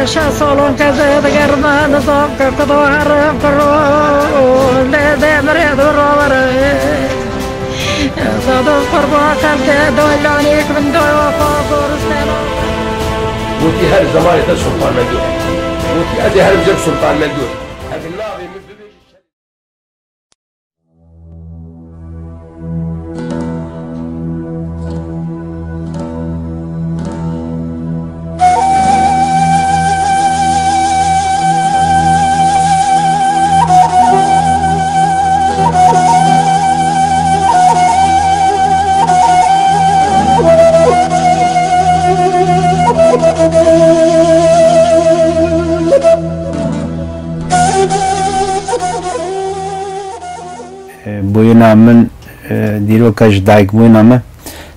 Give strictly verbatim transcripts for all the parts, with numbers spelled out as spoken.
Şeş salon keze digerme nizam ke kudo herim kiro lê dê mirê du rovere. Zado qurba qelke doylanik bin doyo xo goristena. Gotî her zemanê te Sultan Mengû heye. Gotî ez ê herim cem Sultan Mengû. Ev navê min bibêje. Boyuna min, e, dîroka ji dayikbûna min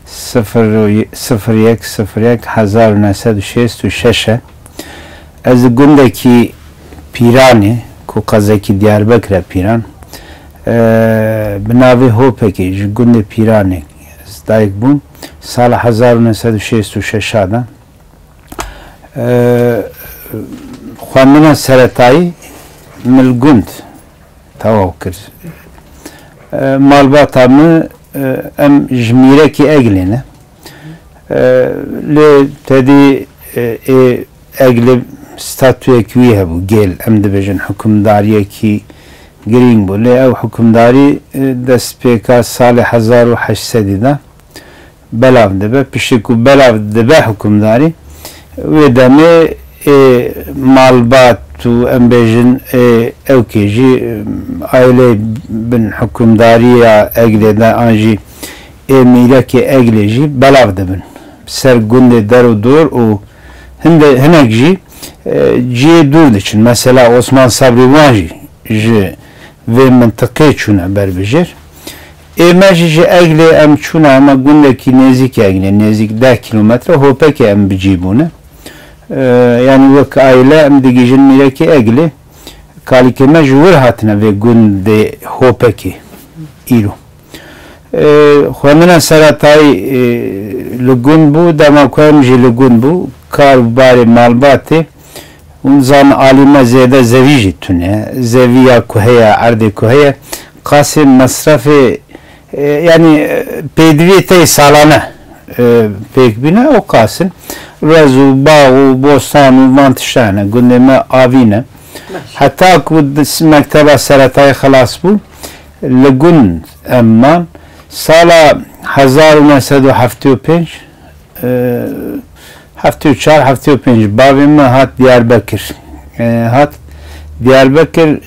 sifir, sifir yek sifir yek hezar û neh sed û şêst û şeş e. Ez li gundekî Pîranê, ku qezekî Diyarbekir e Pîran, e, bi navê Hopekê ji gundê Pîranê ez dayik bûm. Sala hezar û neh sed û şêst û şeş de, e, xwendina seretayî min li gund tewaw kir. E, malbata min, e, em ji Mîrekî Eglê ne. E, lê tedî, e, ê Eglê statuyek wî hebû, gêl, em dibêjin hukimdariyekî girîng bû. Lê ew hukimdarî, e, destpêka salê hezar û heşt sedî de belav dibe. Piştî ku belav dibe hukimdarî, wê demê ê malbat û em bêjin ê ewkê jî, e, aileyê bin hukimdariya Eglê de an jî ê mîrekê Eglê jî belav dibin. Ser gundê der û dor û hinde-, hinek jî, e, cihê dûr diçin. Mesela Osman Sabrî wan jî ji vê mintiqê çûne ber bijêr. Ê me jî ji Eglê em çûne hema gundekî nêzîkî Eglê, nêzîk deh kîlometre Hopekê em bi cî bûne. E, yanî wek aile em digihîjin mîrekê Eglê. Kalîkê me ji wir hatine vê gundê Hopekê îro. E, xwendina seretayî, e, li gund bû, dema ku em jî li gund bû, kar û barê malbatê, hûn zanin alî me zêde zevî jî tune, zevî ya ku heye, erdê ku heye, qasê mesrefê, e, yanî, e, pêdiviyê te yê salane, e, pêk bîne, ew qas in. Rez û bax û bostan û van tişta hene, gundê me avî ne. Heta ku di s-, mekteba seretayî xilas bû, li gund em man. Sala hezar û neh sed û heftê û pênc, e, heftê û çar, heftê û pênc bavê min hat Diyarbekir. E, hat Diyarbekir,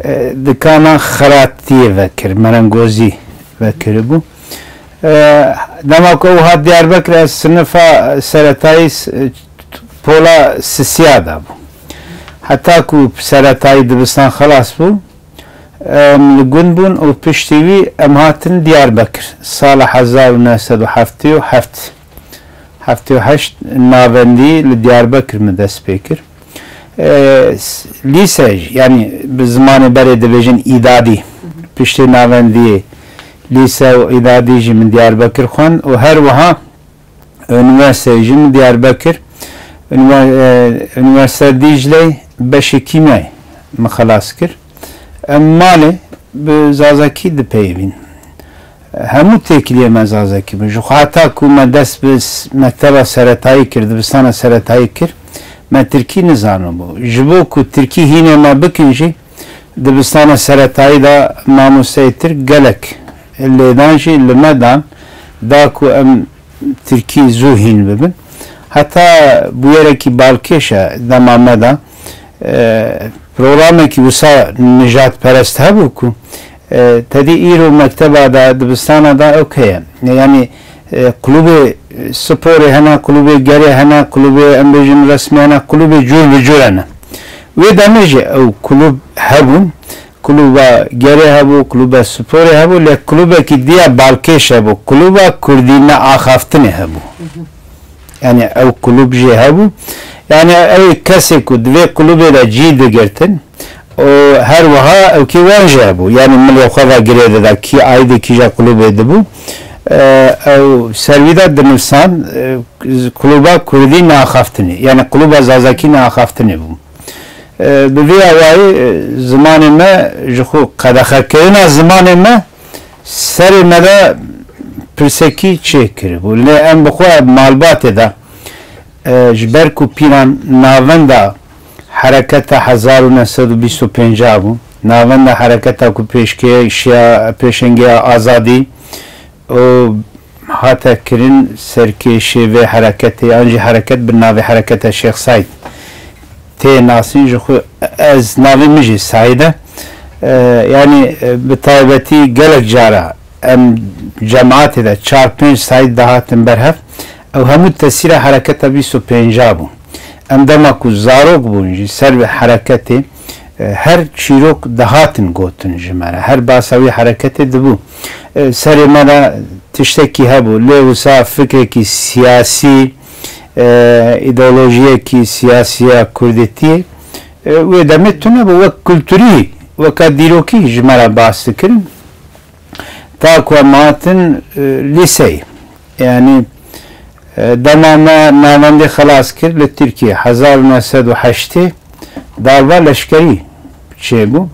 e, dikana xeratiyê vekir, merengozî vekiribû. E, dema ku ew hat Diyarbekir, ez sinifa seretayî s-, pola sisiya de bû. Heta ku seretayî dibistan xelas bû, em li gund bûn û piştî wî em hatin Diyarbekir. Sala hezar û neh sed û heftê û heft, heftê û heşt navendî li Diyarbekir min dest pê kir. E, s-, lîse jî, yanî bi zimanê berê dibêjin îdadî, piştê navendiyê lîse û îdadî jî min Diyarbekir xwend û her wiha unîversîteyê jî min Diyarbekir, unîver-, e, Unîversîteya Dîcleyê beşê kîmyayê min xelas kir. Em malê bi zazakî dipeyivîn. Hemû têkiliyê me zazakî bû. Ji xwe heta ku me dest bi s-, mekteba seretayî kir, dibistana seretayî kir, me tirkî nizanibû. Ji bo ku tirkî hînê me bikin jî, dibistana seretayî de mamosteyê tirk gelek lêdan jî li me dan, da ku em tirkî zû hîn bibin. Heta bûyerekî balkêş e dema me de, e, programekî wisa nijadperest hebû ku, e, tedî îro mekteba de, dibistana de ew heye. Yanî, e, klûbê sporê hene, klûbê gerê hene, klûbê, em bêjin, resmî hene, klûbê cûr bi cûr hene. Wê demê jî ew klûb hebûn. Klûba gerê hebû, klûba sporê hebû, lê klûbekî diya balkêş hebû. Klûba kurdî neaxaftinê hebû. Yanî ew klûb jê hebû. Yanî ew kesê ku di vê klûbê de cî digirtin û her wiha ewkê wan jî hebû. Yanî milê xwe ve girê dida, kî aîdê kîja klûbê dibû. E, ew ser wî de dinivsan, e, Klûba Kurdî Neaxaftinê, yani Klûba Zazakî Neaxaftinê bû. E, bi vê awayî, e, zimanê me ji xwe qedexekirina zimanê me serê me de pirsekî çêkiribû. Lê em bi xwe malbatê de, e, ji ber ku pîran navenda hereketa hezar û neh sed û bîst û pênc bû, navenda hereketa ku pêşkêşiya, pêşengiya azadî û hate kirin serkêşê vê hereketê, yan jî hereket bi navê Hereketa Şêx Seîd tê nasîn, ji xwe ez navê min jî Seîd e. E, yanî, e, bi taybetî gelek cara em cemaetê de çar pênc Seîd dihatin ber hev. Ew hemû tesîra hereketa bîst û pênc bû. Em dema ku zarok bûn jî ser vê hereketê, e, her çîrok dihatin gotin ji me re. Her basa wî hereketê dibû. E, serê me de tiştekî hebû. Lê wisa fikrekî siyasî, e, îdeolojiyekî siyasî ya kurdîtiyê, e, wê demê tune bû. Wek kulturî, weka dîrokî ji me re bas dikirin. Ta ku em hatin, e, lîseyê. Yanî, e, dema me navendê xelas kir li Tirkiyê, hezar û neh sed û heştê darba leşkerî çêbû.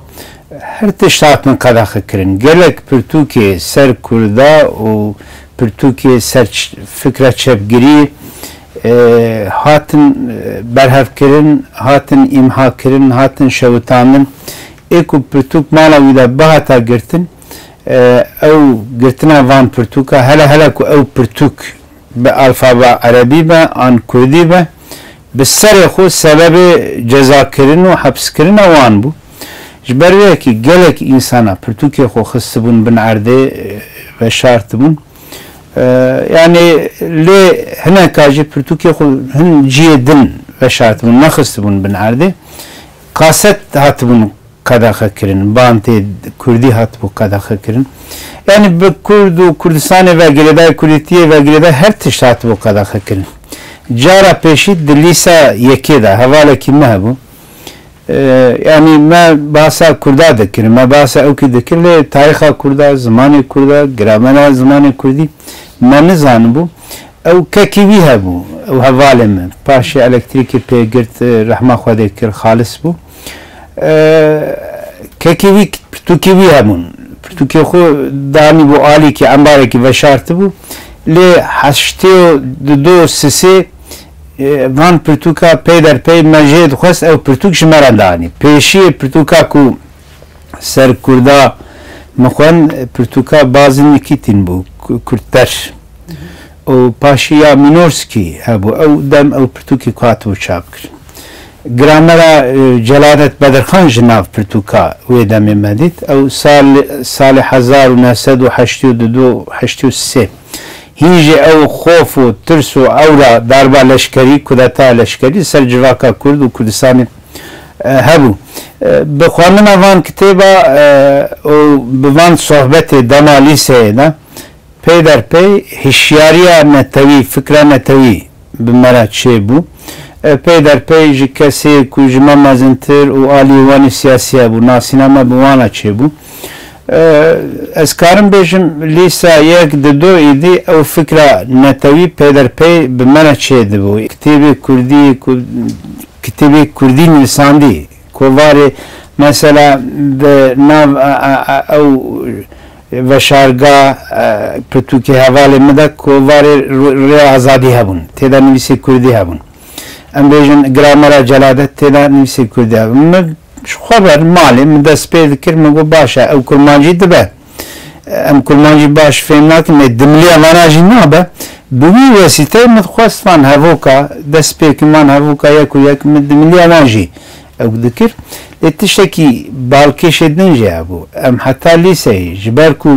Her tişt hatin qedexekirin. Gelek pirtûkê ser Kurda û pirtûkê ser ç-, fikra çepgirî, e, hatin, e, berhevkirin, hatin îmhakirin, hatin şewitandin. Ê ku pirtûk mala wî de bihata girtin, e, ew girtina van pirtûka, hele hele ku ew pirtûk bi alfaba erebî be an kurdî be, bi serê xwe sebebê cezakirin û hepskirina wan bû. Ji ber wê yekê gelek însana pirtûkê xwe xistibûn bin erdê, e, veşartibûn. E, yanî lê hineka jî pirtûkê xwe hin cihê din veşartibûn, nexistibûn bin erdê. Kaset hatibûn qedexe kirin, bantê kurdî hatibû qedexe kirin. Yanî bi kurd û Kurdistanê ve girêdayî, kurdîtiyê ve girêdayî her tişt hatibû qedexe kirin. Cara pêşî di lîsa yekê de hevalekî me hebû. Ee, yanî me basa kurda dikir, me basa ewkî dikir, lê tarîxa kurda, zimanê kurda, gramera zimanê kurdî me nizanibû. Ew kekî wî hebû, ew hevalê min. Paşê elektrîkê pê girt, e, rehma Xwedê kir, xalis bû. E, kekê wî, pirtûkê wî hebûn. Pirtûkê xwe danîbû alîkî, embarekî veşartibû. Lê heştê û du sisê, e, van pirtûka peyderpey me jê dixwest ew pirtûk ji me re danî. Pêşiyê pirtûka ku ser kurda min xwend, pirtûka Bazin Nikîtîn bû, Ku-, Kurtder. Û paşî ya Mînorskî hebû. Ew dem ew pirtûkê ku hatibû çapkirin. Gramera, e, Celadet Bedirxan ji nav pirtûka wê demê me dît. Ew sal, salê hezar û neh sed û heştê û du, heştê û sê. Hîn jî ew xof û tirs û ewra darba leşkerî, kudeta leşkerî ser civaka Kurd û Kurdistanê, e, hebû. E, bi xwendina van kitêba, e, û bi van sohbetê dema lîseyê de, peyderpey hişyariya netewî, fikra netewî bi me re çêbû. E, peyderpey ji kesê ku ji me mezintir û aliyê wan ê siyasî hebû, nasîna me bi wan re çêbû. E, ez karim bêjim, lîsa yek di do îdî ew fikra netewî peyderpey bi me re çêdibû. Kitêbê kurdî ku, kitêbê kurdî nivîsandî, kovarê mesela di nav, a, a, a, ew veşarga, e, pirtûkê hevalê min de kovarê Rê-, Rêya Azadî hebûn. Tê de nivîsê kurdî hebûn. Em bêjin gramera Celadet, tê de nivîsê kurdî hebûn. Min ji xwe ber malê min dest pê dikir, min got, "Baş e, ew kurmancî dibe. Em kurmancî baş fêm nakin, lê dimiliya vana jî nabe." Bi wî wesîteyê min dixwest van hevoka, dest pê kim van hevoka yek û yek, min dimiliya wan jî ew dikir. Lê tiştekî balkêşê din jî hebû. Em heta lîseyê, ji ber ku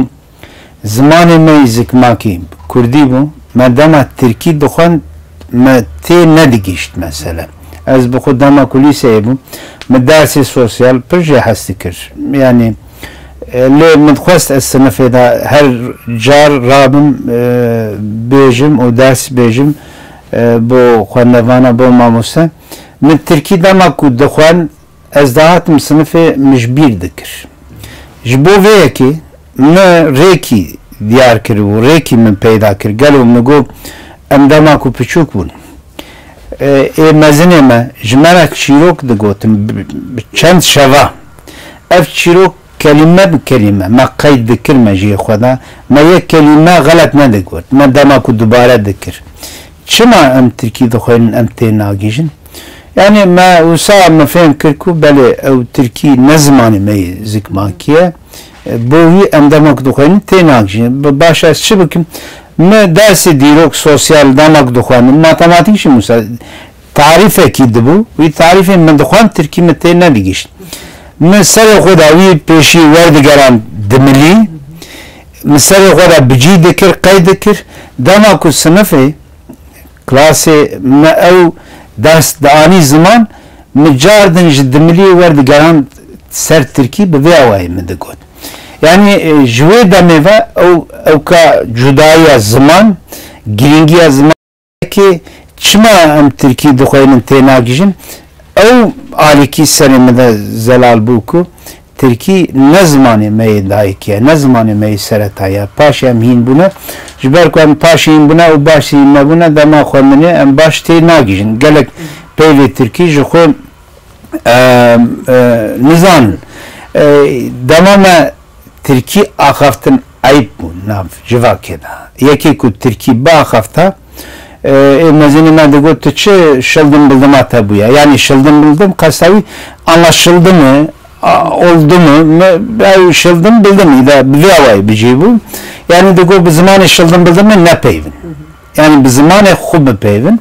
zimanê me yî zikmakî kurdî bû, me dema tirkî dixwend, me tê nedigihîşt mesele. Ez bi xwe dema ku lîseyê bûm, min dersê sosyal pir jê hez dikir. Yanî, e, lê min dixwest ez sinifê de her car rabim, e, bêjim û ders bêjim, e, bo xwendevana, bo mamoste. Min tirkî dema ku dixwend, ez dihatim sinifê, min ji bîr dikir. Ji bo vê yekê min rêkî diyar kir û rêkî min peyda kir. Gelo min got, em dema ku piçûk bûn, e, ê mezinê me ji me re çîrok digotin, bi, bi çend şeva. Ev çîrok kelîme bi kelîme me qeyd dikir mejiyê xwe de. Me yek kelîme xelet nedigot. Me dema ku dubare dikir. Çima em tirkî dixwînin em tê nagihîjin? Yanî me wisa me fêm kir ku belê ew tirkî ne zimanê me yê zikmakî ye. E, bo wî em dema ku dixwînin tê nagihîjin. Bi-, baş ez çi bikim? Me dersê dîrok, sosyal dema ku dixwendin, matematîk jî wisa tarîfekî dibû. Wî tarîfê min dixwend tirkî min tê nedigihîşt. Min serê xwe de wî pêşî werdigeran dimilî. Min serê xwe de bi cî dikir, qeyd dikir. Dema ku sinifê, klasê me ew ders dianî ziman, min cardin ji dimiliyê werdigeran ser tirkî, bi vê awayî min digot. Yanî, e, ji wê demê ve ew, ewka cudayiya ziman, girîngiya ziman, kê çima em tirkî dixweynin tê nagihîjin, ew alîkî serê min de zelal bû ku tirkî ne zimanê me yê dayikê ye, ne zimanê me yê sereta ye. Paşê em hîn bûne, ji ber ku em paşê hîn bûne û baş hîn nebûne, dema xwendinê em baş tê nagihîjin. Gelek peyvê tirkî ji xwe, e, e, nizanin. E, dema me tirkî axaftin eyb bû nav civakê de. Yekê ku tirkî biaxafta, e, ê mezinê me digot, tu çi şildim bildima te bûye? Yanî şildim bildim, qesta wî anlaşıldı mı, a, oldu mu? Me, ew şildim bildim, îde bi vê awayî bi cî bû. Yanî digot, bi zimanê şildim bildim min nepeyvin. Yanî bi zimanê xwe bipeyvin.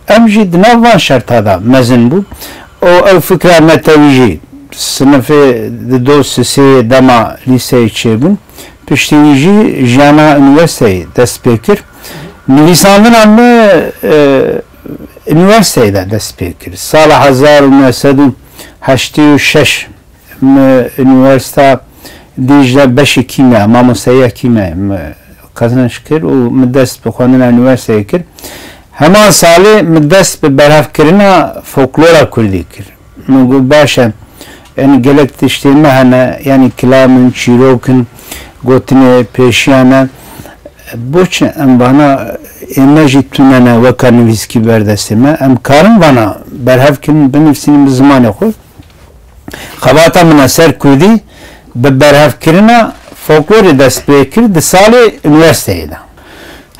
Em jî di nav van şerta de mezin bû. Û ew fikra netewî jî sinifê di do sisê dema lîseyê çêbûn. Piştî wî jî jiyana unîversîteyê dest pê kir. Nivîsandina min, e, unîversîteyê de dest pê kir. Sala hezar û neh sed û heştê û şeş min unîversîteya Dîcle beşê kîmya, mamosteyiya kîmyayê min qezenc kir û min dest bi xwendina unîversîteyê kir. Heman salê min dest bi berhevkirina folklora kurdî kir. Min got, baş e, yanî gelek tiştê me hene, yanî kilam in, çîrok in, gotinê pêşiyan e. Boçi em vana ê me jî tune ne weka nivîskî ber destê me? Em karin vana berhev kirin, binivîsînin bi zimanê xwe. Xebata min a ser kurdî bi berhevkirina folklorê dest pê kir di salê unîversîteyê de.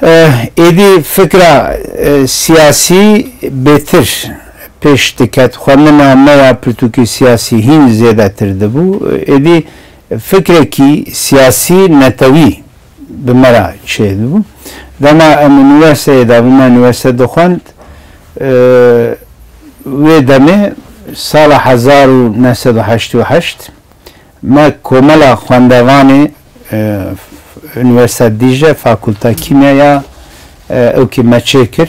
Eh, êdî fikra, eh, siyasî bêtir pêş diket, xwendina me ya pirtûkê siyasî hîn zêdetir dibû. Êdî fikrekî siyasî netewî bi me re çêdibû. Dema em unîversîteyê de bû, me unîversîte dixwend, e, wê demê sala hezar û neh sed û heştê û heşt me komela xwendevanê, e, Unîversîteya Dîcle, Fakulta Kîmya ya, e, ewkî me çêkir.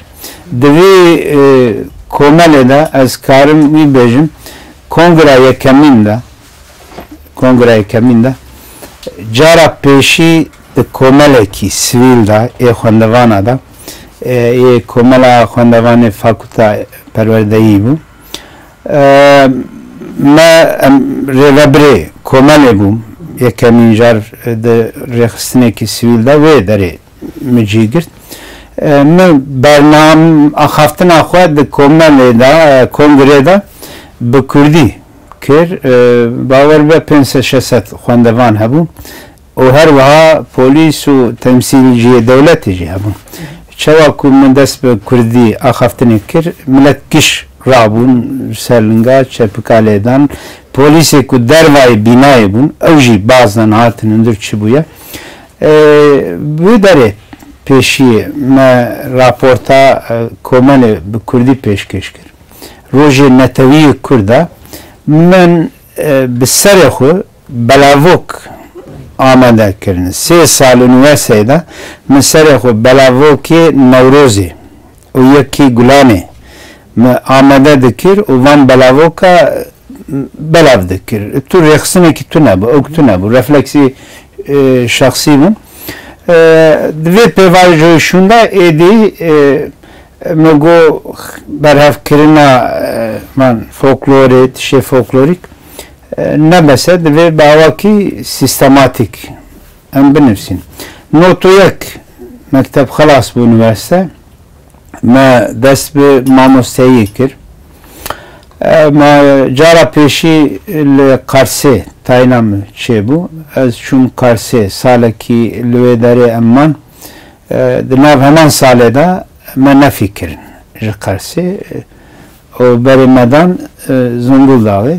Di vî, e, komelê de ez karim wî bêjim, kongra yekemîn de, kongra yekemîn de cara pêşî di komelekî sivîl de ê xwendevana de, e, ê komela xwendevanê Fakulta Perwerdeyî bû. E, me, em, rêvebirê komelê bûm. Yekemîn car di rêxistinekî sivîl de wê derê min cî girt. E, min bernam-, axaftina xwe di komelê de, e, kongrê de bi kurdî kir. E, bawer be pênc sed şeş sed xwendevan hebûn û her wiha polîs û temsîlciyê dewletê jî hebûn. Çawa ku min dest bi kurdî axaftinê kir, milet giş rabûn ser linga, çepika lê dan. Polîsê ku dervayê bînayê bûn, ew jî baz dan, hatin hundir çi bûye. E, wê derê pêşiyê me raporta, e, komelê bi kurdî pêşkêş kir. Rojê netewî yê kurd e. Min, e, bi serê xwe belavok amade kirin. Sê sal unîversîteyê de min serê xwe belavokê Newrozê û yekî Gulanê me amade dikir û van belavoka belav dikir. Tu rêxistinekî tune bû, ewk tune bû. Refleksî, e, şexsî bûn. E, di vê pêvajoyê şûnde êdî, e, me got berhevkirina, e, man folklorê, tişê folklorîk, e, ne bes e, divê bi awakî sîstematîk em binivîsîn. Not û yek mekteb xelas bû, unîversîte. Me dest bi mamosteyiyê kir. E, me cara pêşî li Qarsê tayîna min çêbû. Ez çûm Qarsê, salekî li wê derê em man. E, di nav heman salê de me nefî kirin ji Qarsê. E, û berê me dan, e, Zonguldaxê.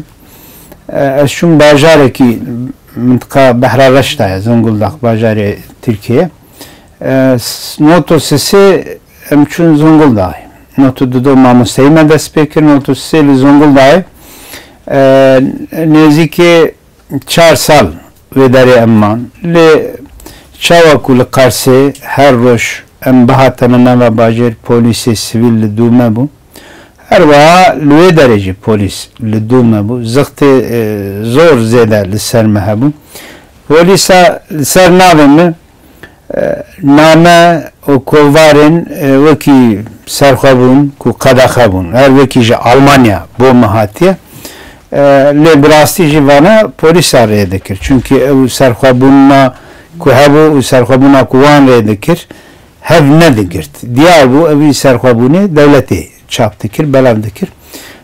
E, ez çûm bajarekî, mintiqa Behra Reş de ye, Zonguldak bajarê Tirkiyê. E, s-, not û sisê em çûn Zonguldaxê. Not û dudo mamosteyî me dest pê kir, not û sisê li Zonguldaxê. E, nêzîkê çar sal wê derê em man. Lê çawa ku li Qarsê her roj em bihatine nava bajêr, polîsê sivîl li dû me bû. Her wiha li wê derê jî polîs li dû me bû. Zixtê, e, zor zêde li ser me hebû. Polîsa li ser navê min, e, name û kovarên, e, wekî serxwebûn ku qedexe bûn. Her wekî ji Almanya bo me hatiye. E, lê bi rastî jî vana polîsa rê dikir. Çunkî ew serxwebûna ku hebû û serxwebûna ku wan rê dikir, hev nedigirt. Diyar bû, evî serxwebûnê dewletê çap dikir, belav dikir.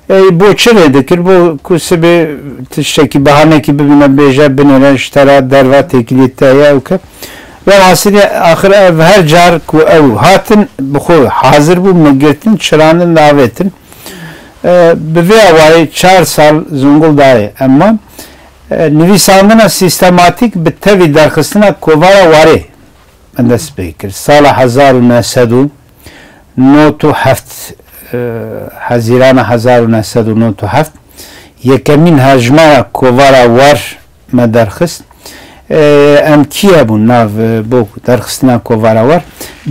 Ey, bo çi rê dikir? Bo ku sibê tiştekî, bahanekî bibîne, bêje, binêre, ji te re derva têkiliyê te ye û ke. Welhasilê, axir ev her car ku ew hatin, bi xwe hazir bû, me girtin, çirandin, davêtin. E, bi vê awayê çar sal Zonguldaxê em man. E, nivîsandina sîstematîk bi tevî derxistina kovara Warê me dest pê kir. Sala hezar û neh sed û nod û heft, e, Hezîrana hezar û neh sed û nod û heft, yekemîn hejmara kovara War me derxist. E, em kî hebûn nav, e, bo derxistina kovara War?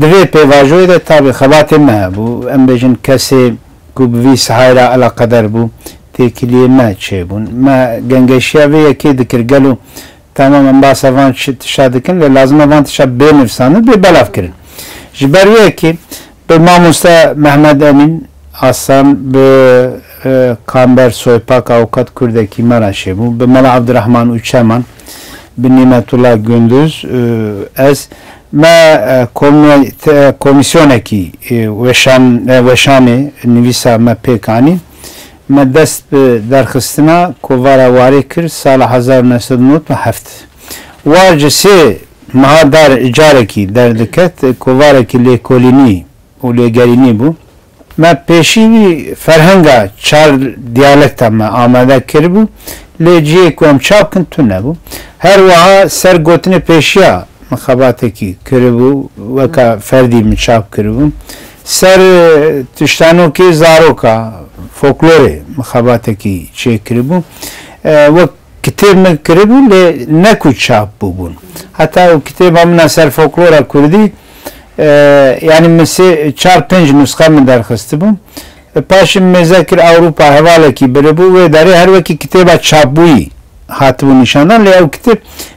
Di vê pêvajoyê de tabî xebatê me hebû. Em bêjin kesê ku bi vî sahayê re eleqeder bû, têkiliyê me çêbûn. Me gengeşiya vê yekê dikir. Gelo Tamam, em basa van çi tişa dikin, lê lazim e van tişa bê nivîsandin, bê belavkirin. Ji ber wê yekê bi mamoste Mehmet Emîn Aslan, bi, e, Kamber Soypak, avukat kurdekî me re çêbû, bi Mela Abdurrahman Uçeman, bi Nimetullah Gündüz, e, ez, me, e, komî-, te-, komîsyonekî, e, weşan-, e, weşanê nivîsa me pêk anî. Me dest bi derxistina kovara Warê kir sala hezar û neh sed û nod û heft. War ji sê meha dar carekî derdiket, kovarekî lêkolînî û lêgerînî bû. Me pêşî wî ferhenga çar diyalekta me amade kiribû, lê cihê ku em çap kin tune bû. Her wiha ser gotinê pêşiya min xebatekî kiribû, weka ferdî min çap kiribû. Ser, e, tiştanokê zaroka, folklorê min xebatekî çêkiribû. E, wek kitêb min kiribû, lê ne ku çap bûbûn. Heta ew kitêba min a ser folklora kurdî, e, yanî min sê, çar, pênc nusxe min derxistibû. E, paşê mêze kir Ewropa, hevalekî biribû, wê derê her wekî kitêba çapbûyî hatibû nîşandan, lê ew kitêb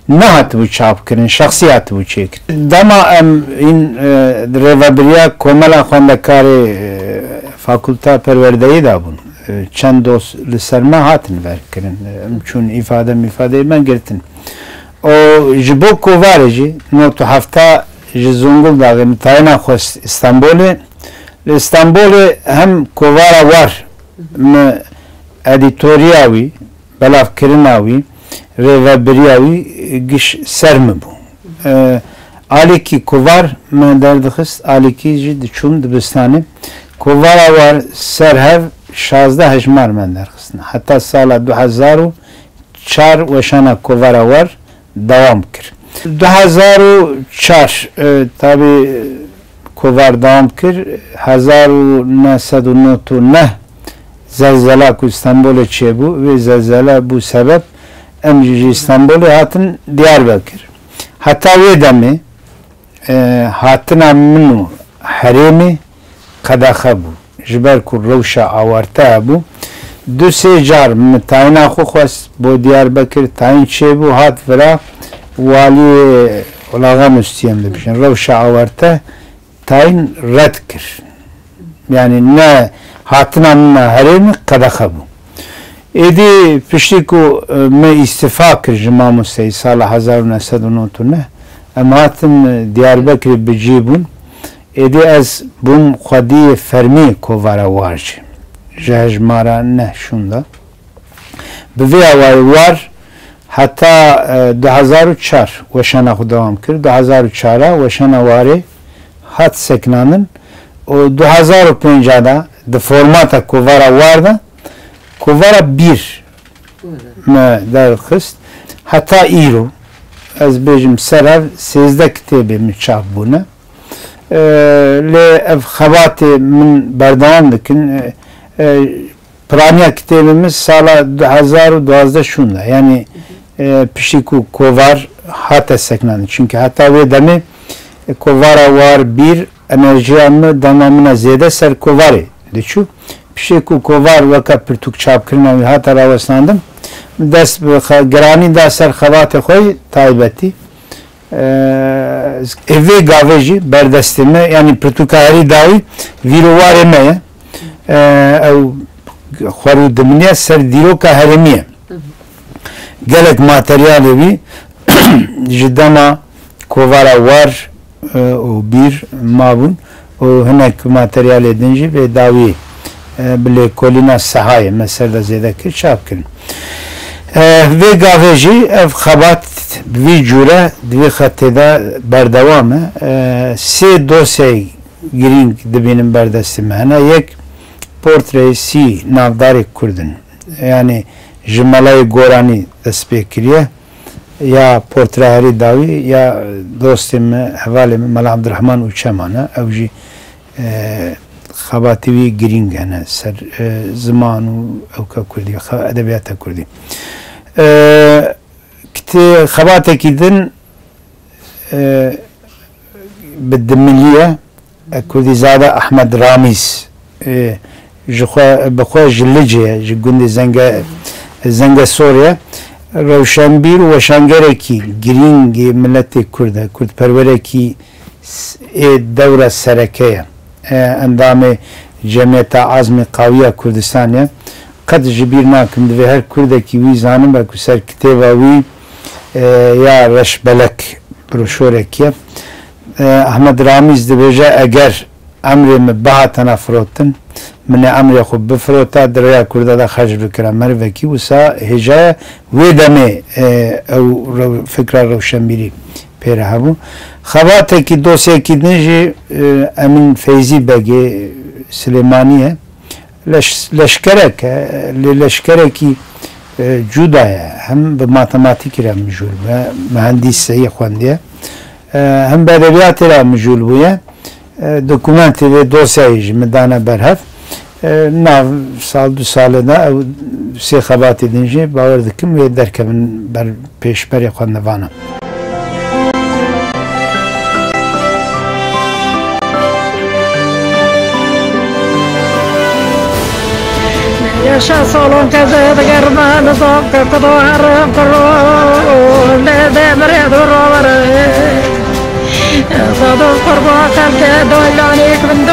nehatibû çapkirin, şexsî hatibû çêkirin. Dema em hîn, e, rêvebiriya Komela Xwendekarê, e, Fakulta Perwerdeyê de bûn, e, çend doz li ser me hatin verkirin. E, em çûn îfade mîfadeyê me girtin. Û ji bo kovarê jî, nod û hefta ji Zonguldaxê min tayîna xwest Stenbolê. Li Stenbolê hem kovara War, mi edîtoriya wî, belavkirina wî, rêvebiriya wî giş ser min bû. E, alîkî kovar me derdixist, alîkî jî diçûm dibistanê. Kovara War ser hev şazdeh hejmar me derxistin. Heta sala du hezar û çar weşana kovara War dewam kir. Du hezar û çar, e, tabî kovar dewam kir. Hezar û neh sed û nod û neh zelzela ku Stenbolê çêbû, vê zelzele bû sebeb em jî ji Stenbolê hatin Diyarbekir. Heta wê demê, e, hatina min û herêmê qedexe bû. Ji ber ku rewşa awarte hebû, du sê car min tayîna xwe xwest bo Diyarbekir, tayîn çêbû, hat vira waliyê Ulaxan Ustî, em dibêjin, rewşa awarte tayîn red kir. Yanî ne hatina min a herêmê qedexe bû. Êdî piştî ku, e, me îstifa kir ji mamosteyî sala hezar û neh sed û nod û neh, Em hatin Diyarbekirê bi cî bûn. Êdî ez bûm xwediyê fermî kovara War jî. Ji hejmara neh şûnda. Bi vê awayî War heta, e, du hezar û çar weşana xwe dewam kir. Du hezar û çar a weşana Warê hat sekinandin û du hezar û pênc a de di formata kovara War de kovara Bîr me derxist. Heta îro, ez bêjim, ser hev sêzdeh kitêbê min çap bûne. E, lê ev xebatê min berdewam dikin. E, e, piraniya kitêbê min sala du hezar û duwazdeh şûnda. Yanî, e, piştî ku kovar hate sekinandin. Çunke heta wê demê, e, kovara War Bîr enerjiya min, dema min a zêde ser kovarê diçû. Piştê ku kovar weke pirtûk çapkirina wî hate rawestandin, dest bi xe-, giranî da ser xebatê xwe yê taybetî. Eee, ê vê gavê jî berdestê me, yanî pirtûka herî dawî Vîr û Warê me ye. Eee, ew xwer û diminiye ser dîroka herêmî ye. Gelek materyalê wî ji dema kovara War, e, û Bîr mabûn û hinek materyalê din jî vê dawî, e, bi lêkolîna Sehayê me ser de zêde kir, çap kirin. E, vê gavê jî ev xebat bi vî cûre di vî xetê de berdewam e. E, sê dosyayê girîng dibînin berdestê me hene. Yek portreyê sî navdarê Kurd in. Yanî ji Melayê Goranî dest pê kiriye. Ya portre herî dawî ya dostê min, hevalê min Mela Abdurrahman Uçeman e. Ew jî, e, xebatê wî girîng hene ser, e, ziman û ewka kurdî, xe-, edebiyata kurdî. E, kitê-, xebatekî din, e, bi dimilî ye. Kurdîzade Ahmed Ramîz, e, ji xwe, bi xwe ji Licê ye, ji gundê Zenge-, Zengesorê ye. Rewşenbîr û weşangerekî girîng ê miletê Kurd e. Kurdperwerekî s-, ê dewra sereke ye. E, endamê Cemiyeta Azmê Qawî ya Kurdistanê ye. Qet ji bîr nakim, divê her Kurdekî wî zanibe ku ser kitêba wî, e, ya Reşbelek broşorekî ye. E, Ahmed Ramîz dibêje, eger emrê min bihatena firotin, min ê emrê xwe bifirota, di rêya Kurda de xerc bikira merivekî, wisa hêja ye. Wê demê, e, ew rew-, fikra rewşenbîrî pê re hebû. Xebatekî, dosyekî din jî, e, Emîn Feyzî Begê Silêmanî ye. Leş-, leşkerek e, lê leşkerekî, e, cuda ye. Hem bi matematîkî re mijûl bûye, mihendîseyî xwendiye. E, hem bi edebiyatê re mijûl bûye. E, dokumentê vê dosyayê jî min dane ber hev. E, nav sal, du salê de ew sê xebatê din jî bawer dikim wê derkevin ber pêşberê xwendevana. Yaşa salon keze de germe nizam ke kudo herim kuro le de mire do rovere. Sado kurba kalke doylanik bin